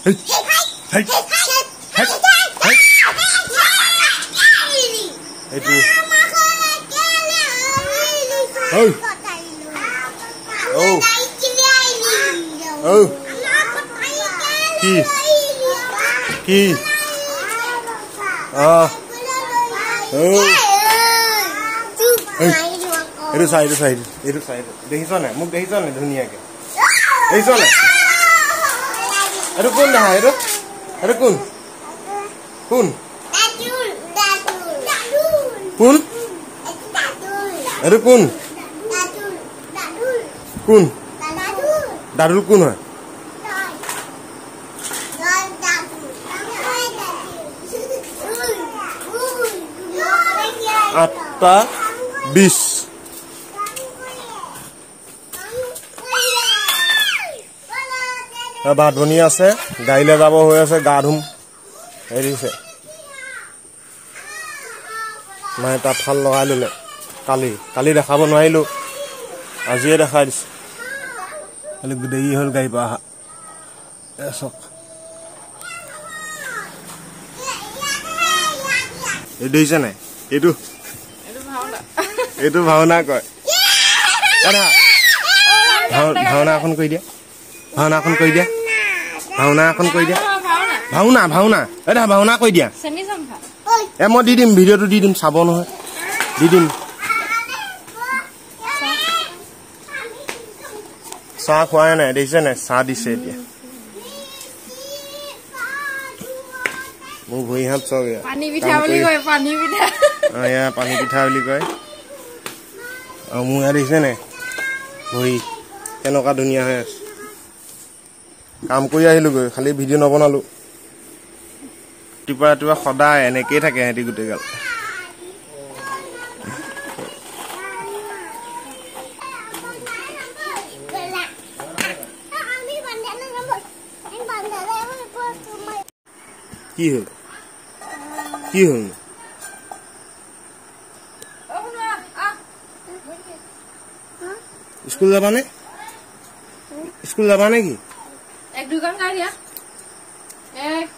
এইটো কি কি এইটো চাই, এইটো চাই, এইটো চাই, দেখিছ নাই মোক? দেখিছ নাই ধুনীয়াকে দেখিছ নাই? এইটো কোন দেখা? এইটো এইটো কোন? কোন কোন? এইটো কোন? কোন দাদুল? কোন হয়? 8:20। ভাত বনি আছে, গাড়ীলৈ যাব হৈ আছে, গা ধুম। হেৰিছে মায়ে তাঁতশাল লগাই ল'লে কালি, কালি দেখাব নোৱাৰিলোঁ, আজিয়ে দেখাই দিছে। খালি দেৰি হ'ল গাড়ীৰ পৰা অহা। চাওক, এইটো দেখিছে নাই? এইটো এইটো ভাওনা কয়। ভাওনা এখন কৰি দিয়া, ভাওনা এখন কৰি দিয়া, ভাওনা এখন কৰি দিয়া, ভাওনা ভাওনা এটা ভাওনা কৰি দিয়া। এ মই দি দিম, ভিডিঅ'টো দি দিম, চাব নহয়, দি দিম। চাহ খোৱাই নাই, দেখিছে নাই? চাহ দিছে এতিয়া। মোৰ ভৰি হাত চব পানী পিঠা বুলি কয়, পানী পিঠা। এয়া পানী পিঠা বুলি কয়। আৰু মোৰ ইয়াত দেখিছে নাই ভৰি কেনেকুৱা ধুনীয়া হৈ আছে। কাম কৰি আহিলোগৈ, খালি ভিডিঅ' নবনালো। ৰাতিপুৱা ৰাতিপুৱা সদায় এনেকেই থাকে সিহঁতি গোটেইগাল। কি হ'ল? কি হ'ল? স্কুল যাবানে? স্কুল যাবা নেকি? এক দুখন গাই দিয়া। এক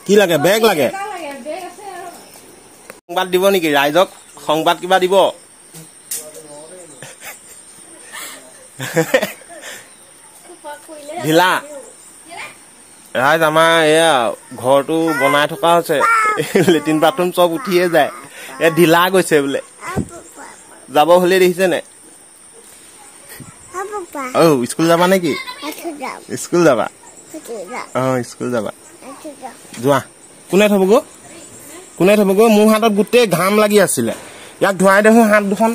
কি লাগে? বেগ লাগে? সংবাদ দিব নেকি ৰাইজক? সংবাদ কিবা দিব? ঢিলা ৰাইজ, আমাৰ এয়া ঘৰটো বনাই থকা হৈছে, লেট্ৰিন বাথৰুম চব উঠিয়ে যায়। এ ঢিলা গৈছে বোলে, যাব হ'লে দেখিছে নাই? অ স্কুল যাবা নেকি? স্কুল যাবা? অ স্কুল যাবা, যোৱা। কোনে থ'বগৈ? কোনে থ'বগৈ? মোৰ হাতত গোটেই ঘাম লাগি আছিলে, ইয়াক ধুৱাই দেখোন হাত দুখন।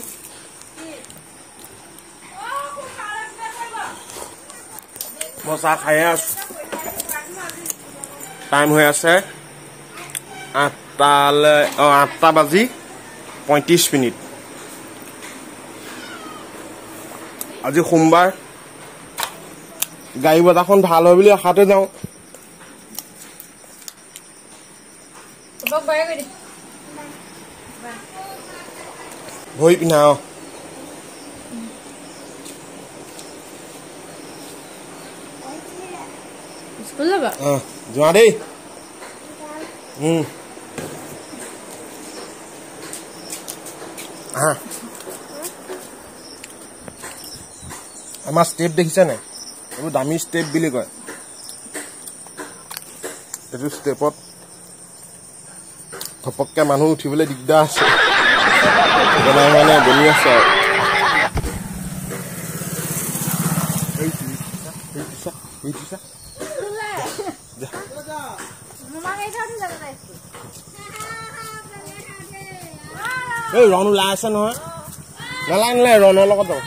মই চাহ খায়ে আছো। টাইম হৈ আছে 8টালৈ, অ 8:35। আজি সোমবাৰ, গাড়ী বজাৰখন ভাল হয় বুলি আশাতে যাওঁ। ভৰি পিন্ধা। অ যোৱা দেই। আমাৰ ষ্টেপ দেখিছে নাই? এইবোৰ দামী ষ্টেপ বুলি কয়। এইটো ষ্টেপত ঘপককে মানুহ উঠিবলৈ দিগদাৰ আছে, মানে বনি আছে আৰু। এই ৰণ ওলাই আছে নহয়, নালাগে নালাগে, ৰণৰ লগত যাব।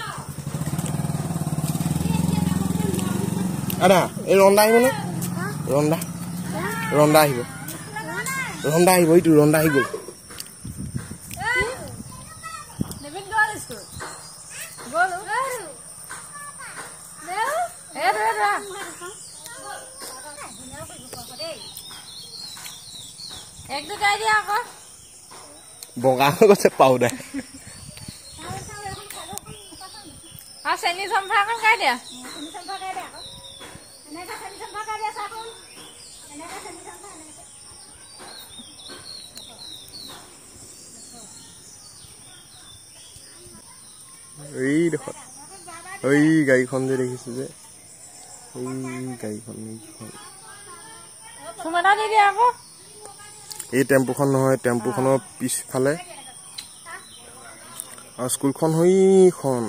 আদা এই ৰন্দা আহিব নে? ৰন্দা ৰন্দা আহিব, ৰন্দা আহিব, এইটো ৰন্দা আহি গ'ল। এক দুই গাই দিয়া আকৌ। বগা হৈ গৈছে পাউডাৰ। আৰু চেনি চম্ফা এখন গাই দিয়া। এইডোখৰত এই গাড়ীখন যে দেখিছো যে, এই গাড়ীখন এইখন এই টেম্পুখন নহয়, টেম্পুখনৰ পিছফালে আৰু স্কুলখন সেইখন।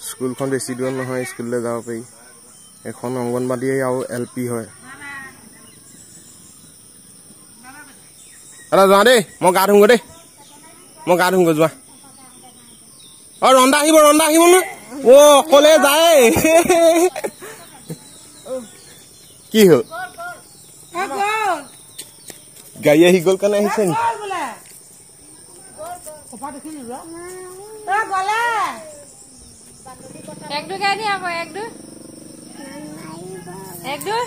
স্কুলখন বেছি দূৰত নহয়, স্কুললৈ যাব পাৰি। এখন অংগনবাদী আৰু এল পি হয়। দাদা যোৱা দেই, মই গা ধুমগৈ দেই, মই গা ধুমগৈ, যোৱা। অ ৰন্দা আহিব, ৰন্দা আহিব নহয়। অ অকলে যায়। কি হ'ল? গাড়ী আহি গ'ল কাৰণে আহিছে নেকি? এক দুই গাই দিয়া আকৌ, এক দুই এক দুই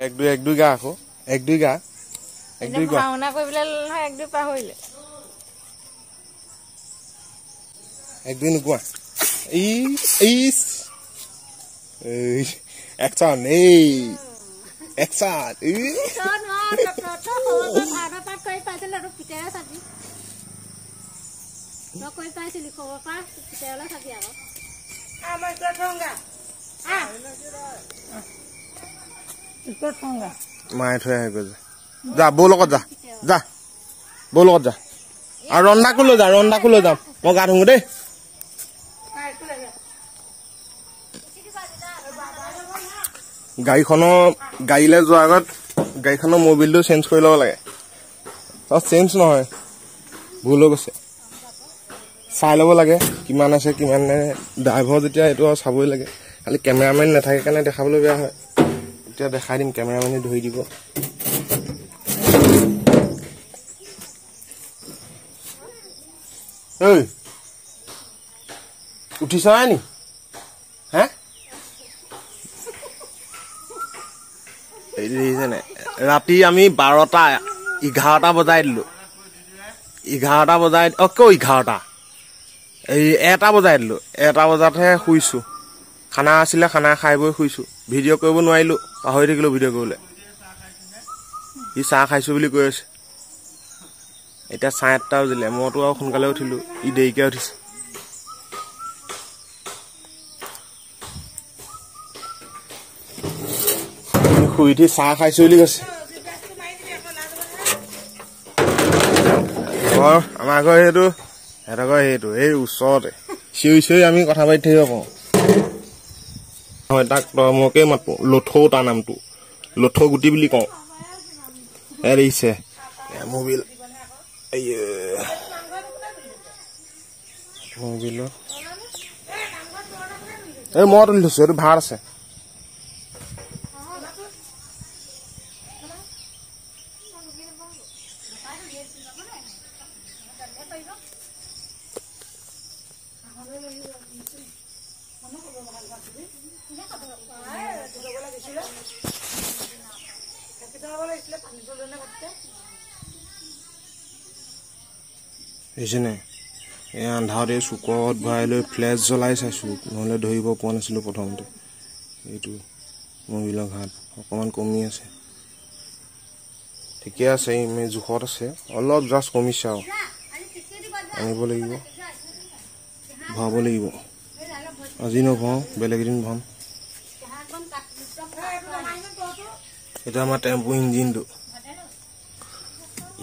এক দুই এক দুই গা আকৌ, এক দুই গা, এক দুই গা। ভাওনা কৰিবলৈ নহয়, এক দুই পাহৰিলে। এক দুই নোগোৱা। ইচ এই একশ্যন, এই একশ্যন। মায়ে থৈ আহি গৈ যা, বৌ লগত যা, যা বৌ লগত যা। আৰু ৰন্দাকো লৈ যা, ৰন্দাকো লৈ যাম। মই গা ধুমগৈ দেই। গাড়ীখনৰ গাড়ীলৈ যোৱাৰ আগত গাড়ীখনৰ মবিলটো চেঞ্জ কৰি ল'ব লাগে। চেঞ্জ নহয়, ভুল হৈ গৈছে, চাই ল'ব লাগে কিমান আছে কিমান নাই। ড্ৰাইভাৰ যেতিয়া এইটো আৰু চাবই লাগে। খালি কেমেৰামেন নাথাকে কাৰণে দেখাবলৈ বেয়া হয়। এতিয়া দেখাই দিম, কেমেৰামেনে ধৰি দিব। ঐ উঠিছ নাই নি? হে দেখিছে নাই? ৰাতি আমি 12টা 11টা বজাই দিলো। 11টা বজাই, অ কিয় 11টা, এই 1টা বজাই দিলো। 1টা বজাতহে শুইছো। খানা আছিলে, খানা খাই বৈ শুইছো। ভিডিঅ' কৰিব নোৱাৰিলো, পাহৰি থাকিলো ভিডিঅ' কৰিবলৈ। সি চাহ খাইছো বুলি কৈ আছে। এতিয়া 8:30 বাজিলে, মইতো আৰু সোনকালে উঠিলো, ই দেৰিকে উঠিছে। শুই উঠি চাহ খাইছো বুলি কৈছে। ঘৰ আমাৰ ঘৰ সেইটো, সিহঁতৰ ঘৰ সেইটো, এই ওচৰতে। চিঞৰি চিঞৰি আমি কথা পাতি থাকিব পাৰোঁ। হয়, তাক মোকে মাতো লথৌ, তাৰ নামটো লথৌ গুটি বুলি কওঁ। দেখিছে মবিল, মবিলত এই মই তুলি থৈছো, এইটো ভাত আছে। দেখিছেনে? এই আন্ধাৰত এই চুকত ভৰাই লৈ ফ্লেছ জ্বলাই চাইছোঁ, নহ'লে ধৰিব পৰা নাছিলোঁ প্ৰথমতে। এইটো মবিলৰ ঘাট অকণমান কমি আছে, ঠিকে আছে, জোখত আছে, অলপ জাষ্ট কমিছে আৰু। আনিব লাগিব, ভৰাব লাগিব। আজি নভৰাওঁ, বেলেগ এদিন ভৰাম। এইটো আমাৰ টেম্পু ইঞ্জিনটো,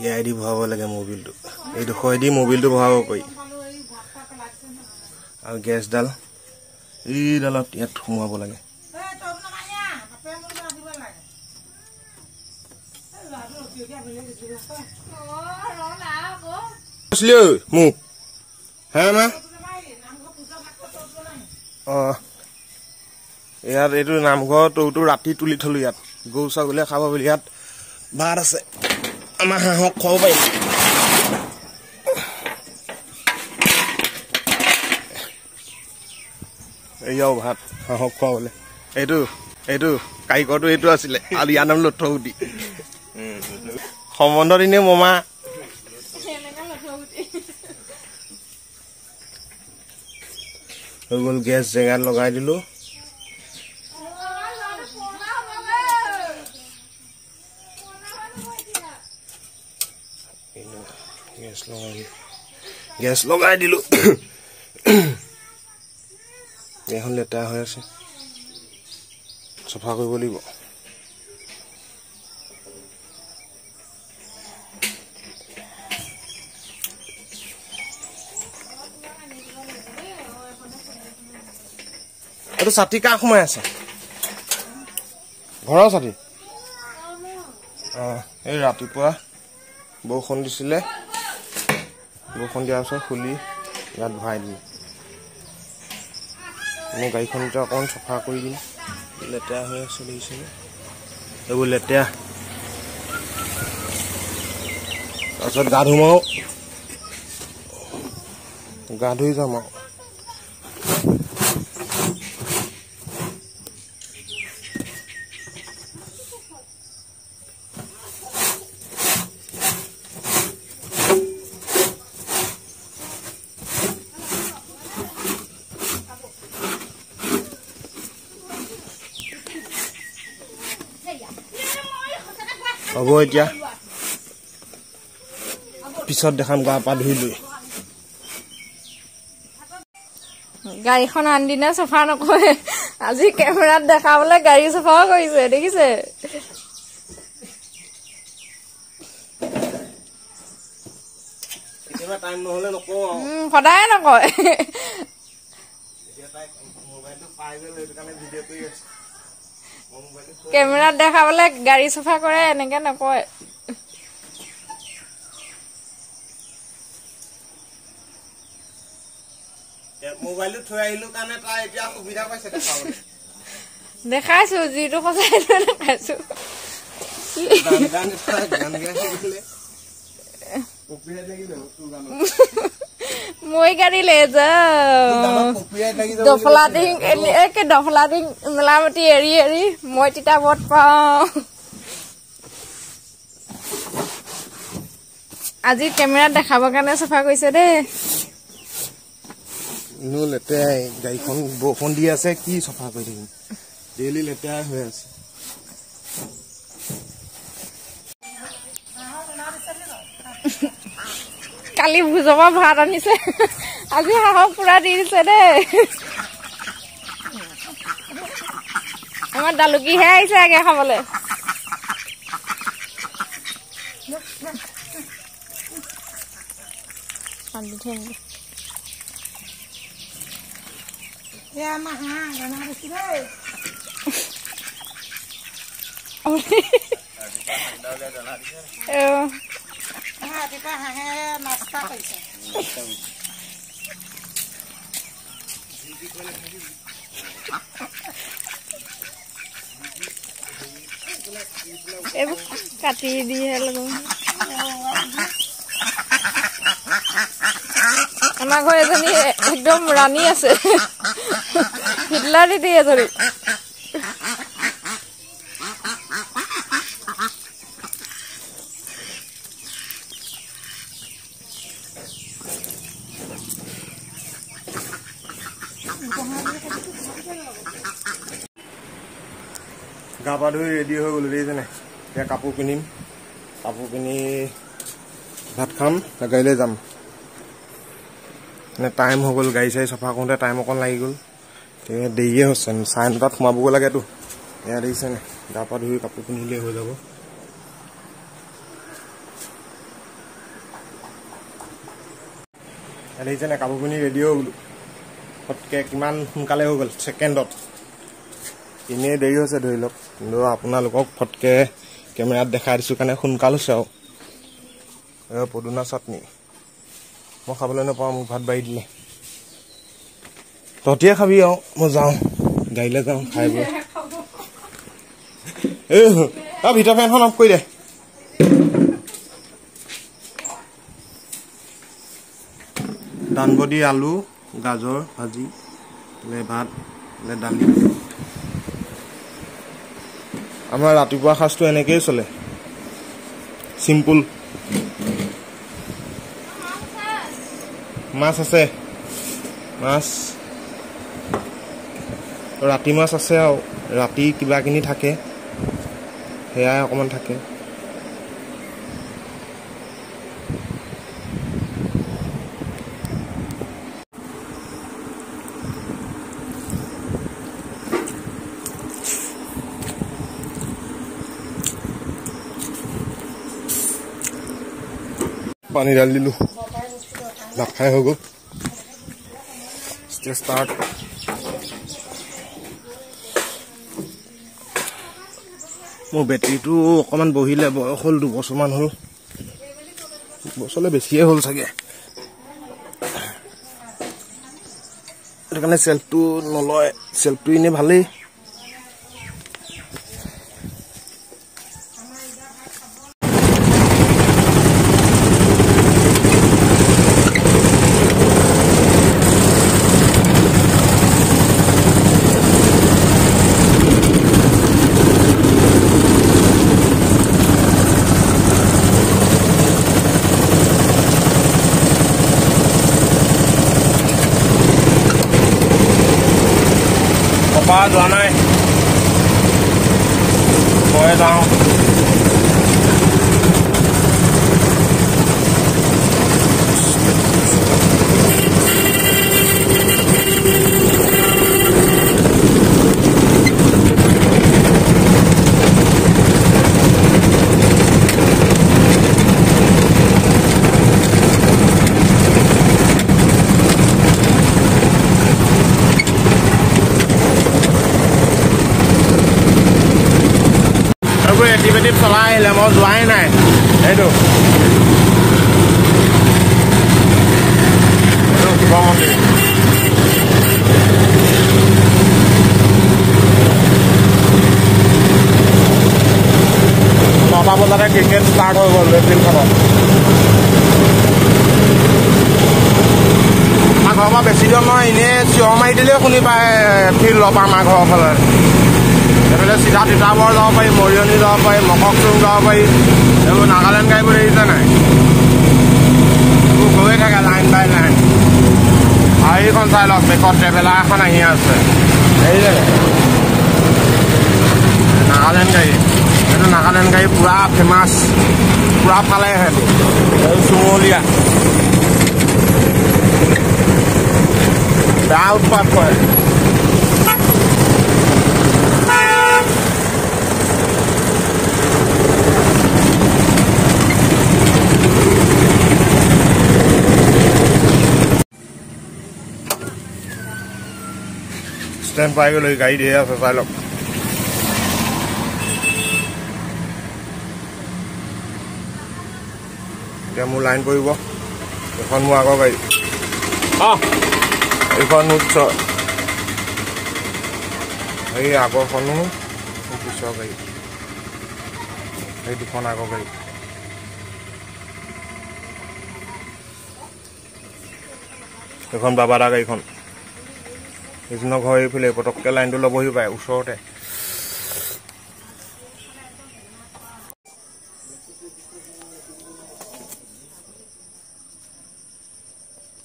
ইয়াই দি ভৰাব লাগে মবিলটো। এইডোখৰেদি মবিলটো ভৰাব পাৰি। আৰু গেছডাল এইডালত ইয়াত সোমোৱাব লাগে। মোক হে মা, অ ইয়াত এইটো নামঘৰ তৌটো ৰাতি তুলি থলো। ইয়াত গৰু ছাগলীয়ে খাব বুলি ইয়াত ভাত আছে, আমাৰ হাঁহক খুৱাব পাৰিম। এয়াও ভাত হাঁহক খুৱাবলৈ। এইটো এইটো কাৰিকৰটো এইটো আছিলে আৰু ইয়াৰ নাম লথৌগুটি। সম্বন্ধত এনেই মমা। হৈ গ'ল, গেছ জেগাত লগাই দিলোঁ। গেছ লগাই দিলোঁ। এইখন লেতেৰা হৈ আছে, চফা কৰিব লাগিব। এইটো ছাতি কাৰ সোমাই আছে? ঘৰৰ ছাতি। অঁ, এই ৰাতিপুৱা বৰষুণ দিছিলে, বৰষুণ দিয়াৰ পিছত খুলি ইয়াত ভৰাই দিলোঁ। মোৰ গাড়ীখন এতিয়া অকণমান চফা কৰি দিম, লেতেৰা হৈ আছে দেখিছেনে, এইবোৰ লেতেৰা। তাৰপিছত গা ধুম আৰু, গা ধুই যাম আৰু। হ'ব এতিয়া, পিছত দেখাম গা পা ধুই লৈ। গাড়ীখন আনদিনা চফা নকৰে, আজি কেমেৰাত দেখাবলৈ গাড়ী চফাও কৰিছে, দেখিছে? সদায় নকয়। কেমেৰাত দেখাবলৈ গাড়ী চফা কৰে, এনেকে নকয়। দেখাইছো যিটো সঁচা দেখাইছো। মই গাড়ী যাওঁ দফলা টিং, একে দফলা টিং মেলামতি এৰি এৰি মই তিতাবত পাওঁ। আজি কেমেৰাত দেখাবৰ কাৰণে চফা কৰিছে দেই। এনেও লেতেৰাই গাড়ীখন, বৰষুণ দি আছে, কি চফা কৰি থাকিম, ডেইলি লেতেৰাই হৈ আছে। কালি ভোজৰ পৰা ভাত আনিছে, আজি হাঁহক পুৰা দি দিছে দেই। আমাৰ দালুকিহে আহিছে আগে খাবলৈ। এইবোৰ কাটি দিহে লগো। আমাৰ ঘৰ এজনী একদম ৰাণী আছে, হিটলাৰ দিদি এজনী। গা পা ধুই ৰেডি হৈ গ'লো, দেখিছেনে? এতিয়া কাপোৰ পিন্ধিম, কাপোৰ পিন্ধি ভাত খাম, গাড়ীলৈ যাম। মানে টাইম হৈ গ'ল, গাড়ী চাড়ী চফা কৰোঁতে টাইম অকণ লাগি গ'ল, এতিয়া দেৰিয়ে হৈছে, 9:30ত সোমাবগৈ লাগেতো। এয়া দেখিছেনে, গা পা ধুই কাপোৰ পিন্ধিলেই হৈ যাব। দেখিছেনে, কাপোৰ পিন্ধি ৰেডি হৈ গ'লো, ফটকৈ কিমান সোনকালে হৈ গ'ল, ছেকেণ্ডত। এনেই দেৰি হৈছে ধৰি লওক, কিন্তু আপোনালোকক ফটকৈ কেমেৰাত দেখাই দিছোঁ কাৰণে সোনকাল হৈছে আৰু। পদুনা চাটনি মই খাবলৈ নাপাওঁ, মোক ভাত বাঢ়ি দিলে। তহঁতিয়ে খাবি আৰু, মই যাওঁ গাড়ীলৈ যাওঁ খাই বৈ। এই ভিতৰ ফেনখন অফ কৰি দে। দাংবডি, আলু, গাজৰ ভাজি, ভাত, দালি। আমাৰ ৰাতিপুৱা সাজটো এনেকেই চলে, চিম্পুল। মাছ আছে, মাছ ৰাতি মাছ আছে আৰু ৰাতি কিবাকিনি থাকে, সেয়াই অকণমান থাকে। পানী ঢালি দিলোঁ, ভাত খাই হৈ গ'ল। ষ্টাৰ্ট। মোৰ বেটেৰীটো অকণমান বহিলে, বয়স হ'ল 2 বছৰমান হ'ল, বছৰলৈ বেছিয়ে হ'ল চাগে। সেইটো কাৰণে চেল্ফটো নলয়, চেল্ফটো এনেই ভালেই। কপা যোৱা নাই, মই যাওঁ। এইবোৰ এটি পেটি চলাই আহিলে, মই যোৱাই নাই। এইটো এইটো শিৱ মন্দিৰ। 9টা বজাতে ক্ৰিকেট ষ্টাৰ্ট হৈ গ'ল ফিল্ডখনত। আমাৰ ঘৰৰ পৰা বেছি দূৰ নহয়, এনেই চিঞৰ মাৰি দিলেও শুনি পায় ফিল্ডৰ পৰা। আমাৰ ঘৰৰ ফালে এইফালে চিধা তিতাবৰ যাব পাৰি, মৰিয়নি যাব পাৰি, মককচুং যাব পাৰি। এইবোৰ নাগালেণ্ড গাড়ীবোৰ দেখিছে নাই? এইবোৰ গৈয়ে থাকে লাইন বাই লাইন। আৰু এইখন চাই লওক, বেকত ট্ৰেভেলাৰ এখন আহি আছে, দেখিছে? নাগালেণ্ড গাড়ী এইটো। নাগালেণ্ড গাড়ী পূৰা ফেমাছ, পূৰা ফালে সেইটো। এই চুঙলীয়া বেয়া উৎপাত কৰে। ষ্টেণ্ড পাই গ'লো, গাড়ী ধেৰ আছে, চাই লওক। এতিয়া মোৰ লাইন পৰিব। এইখন মোৰ আগৰ গাড়ী, এইখন উচ্চ, এই আগৰখনো মোৰ পিছৰ গাড়ী, এই দুখন আগৰ গাড়ী। এইখন বাবাদা গাড়ীখন, এইজনৰ ঘৰ এইফালে। পটককৈ লাইনটো ল'বহি পাৰে, ওচৰতে।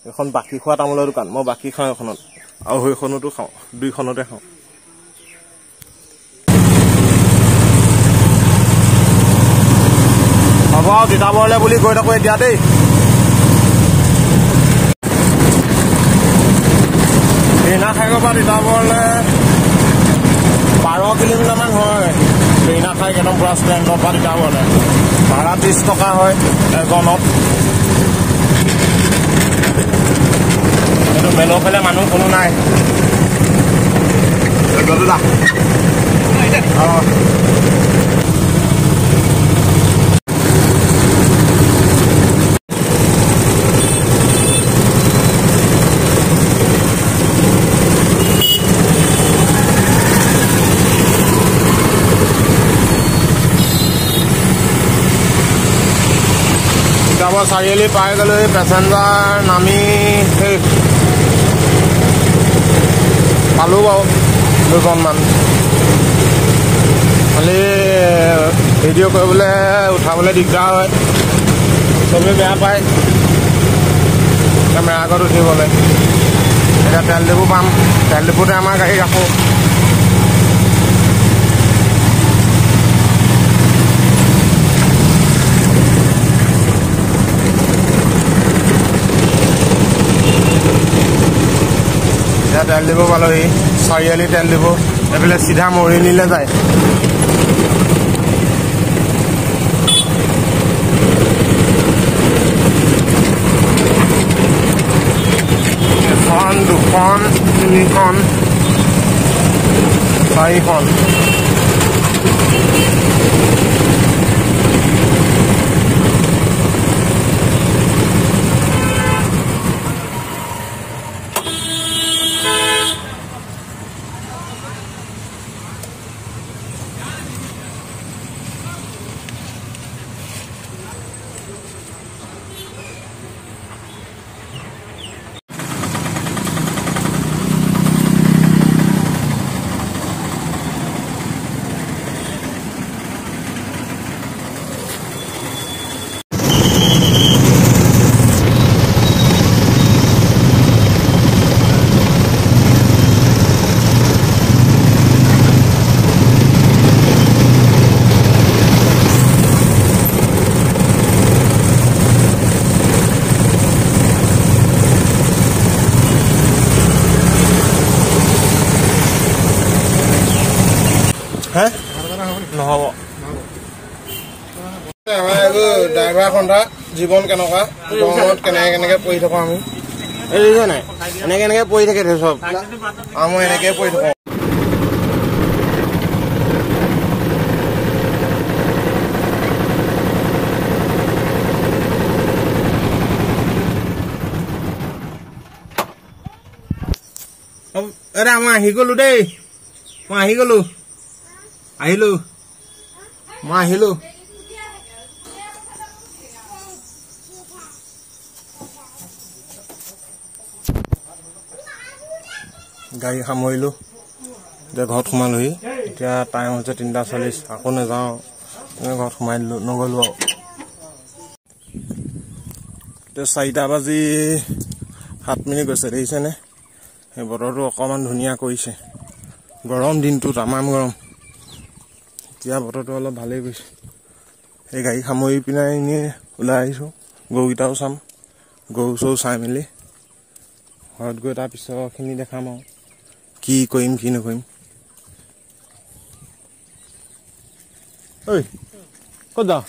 এখন বাকী খোৱা তামোলৰ দোকান। মই বাকী খাওঁ এখনত আৰু সেইখনতো খাওঁ, দুইখনতে খাওঁ। হ'ব আৰু তিতাবৰলৈ বুলি গৈ থাকোঁ এতিয়া দেই। বেঙেনাখাইকৰ পৰা তিতাবৰলৈ 12 কিলোমিটাৰমান হয়। বেঙেনাখাইক একদম পূৰা ষ্টেণ্ডৰ পৰা তিতাবৰলৈ ভাড়া 30 টকা হয় এজনত। এইটো মেলৰ ফালে মানুহ কোনো নাই। দাদা, অঁ, তিতাবৰ চাৰিআলি পাই গ'লো। পেচেঞ্জাৰ নামি সেই পালোঁ বাৰু দুজনমান। খালি ভিডিঅ' কৰিবলৈ উঠাবলৈ দিগদাৰ হয়, চবেই বেয়া পায় কেমেৰা আগত উঠিবলৈ। এতিয়া তেল ডিপু পাম, তেল ডিপুতে আমাৰ গাড়ী ৰাখোঁ। এতিয়া তেল ডিপু পালোহি, চাৰিআলি তেল ডিপু। এইফালে চিধা মৰিয়নিলৈ যায়। এখন, দুখন, তিনিখন, চাৰিখন। নহ'ব। আমাৰ এইবোৰ ড্ৰাইভাৰ সন্থা জীৱন কেনেকুৱা, গৰমত কেনেকে কেনেকে পৰি থাকোঁ আমি, এই দেখিছে নাই, এনেকে এনেকে পৰি থাকে চব, আৰু মই এনেকে পৰি থাকোঁ। এটা মই আহি গলো দেই, মই আহি গলো, আহিলো, মই আহিলো। গাড়ী সামৰিলো, এতিয়া ঘৰত সোমালোহি। এতিয়া টাইম হৈছে 3:40, আকৌ নাযাওঁ, ঘৰত সোমাই দিলো, নগ'লো আৰু। এতিয়া 4:07 গৈছে, দেখিছেনে? সেই বতৰটো অকণমান ধুনীয়া কৰিছে। গৰম দিনটো তামাম গৰম, এতিয়া বতৰটো অলপ ভালেই গৈছে। সেই গাড়ী সামৰি পিনে এনেই ওলাই আহিছোঁ, গৰুকেইটাও চাম, গৰু চৰু চাই মেলি ঘৰত গৈ তাৰ পিছৰখিনি দেখাম আৰু কি কৰিম কি নকৰিম। ঐ ক'ত যাওঁ?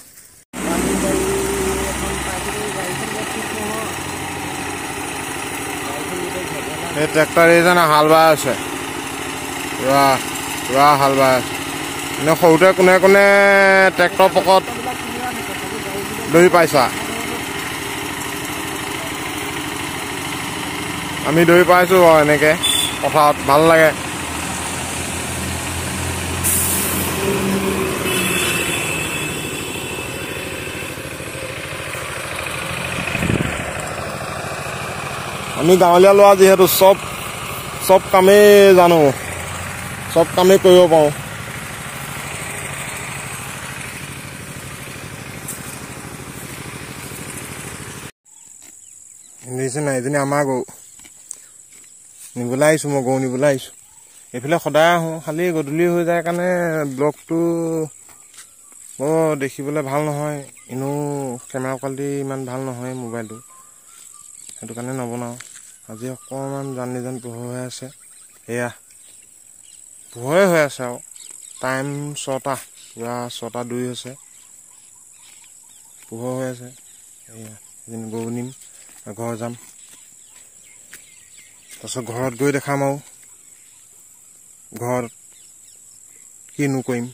এই ট্ৰেক্টৰ এইজনে হাল বাই আছে, পুৰা পুৰা হাল বাই আছে। এনে সৰুতে কোনে কোনে ট্ৰেক্টৰ পকত দৌৰি পাইছা? আমি দৌৰি পাইছোঁ বাৰু এনেকে পথাৰত, ভাল লাগে। আমি গাঁৱলীয়া ল'ৰা যিহেতু চব কামেই জানো, চব কামেই কৰিব পাৰোঁ। দেখিছে নাই, এজনী আমাৰ গৰু নিবলৈ আহিছোঁ, মই গৰু নিবলৈ আহিছোঁ। এইফালে সদায় আহোঁ, খালি গধূলি হৈ যায় কাৰণে ব্লগটো বৰ দেখিবলৈ ভাল নহয়, এনেও কেমেৰা কোৱালিটি ইমান ভাল নহয় মোবাইলটো, সেইটো কাৰণে নবনাওঁ। আজি অকণমান জান নিজান পোহৰ হৈ আছে, এয়া পোহৰে হৈ আছে আৰু। টাইম 6টা, পুৰা 6:02 হৈছে, পোহৰ হৈ আছে। এয়া এদিন গৰু নিম, ঘৰ যাম, তাৰপিছত ঘৰত গৈ দেখাম আৰু ঘৰত কিনো কৰিম।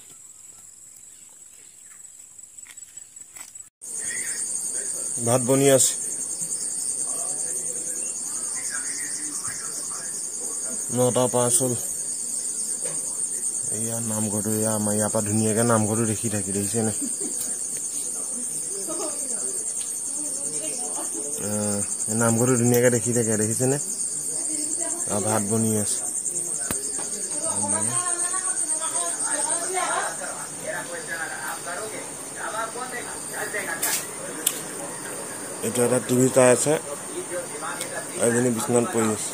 ভাত বনি আছে, 9:05 হ'ল। এয়া নামঘৰটো, এয়া আমাৰ ইয়াৰ পৰা ধুনীয়াকৈ নামঘৰটো দেখি থাকি, দেখিছেনে? নামঘৰটো ধুনীয়াকৈ দেখি থাকে, দেখিছেনে? ভাত বনি আছে। এইটো এটা টিভি চাই আছে, এজনী বিচনাত পৰি আছে।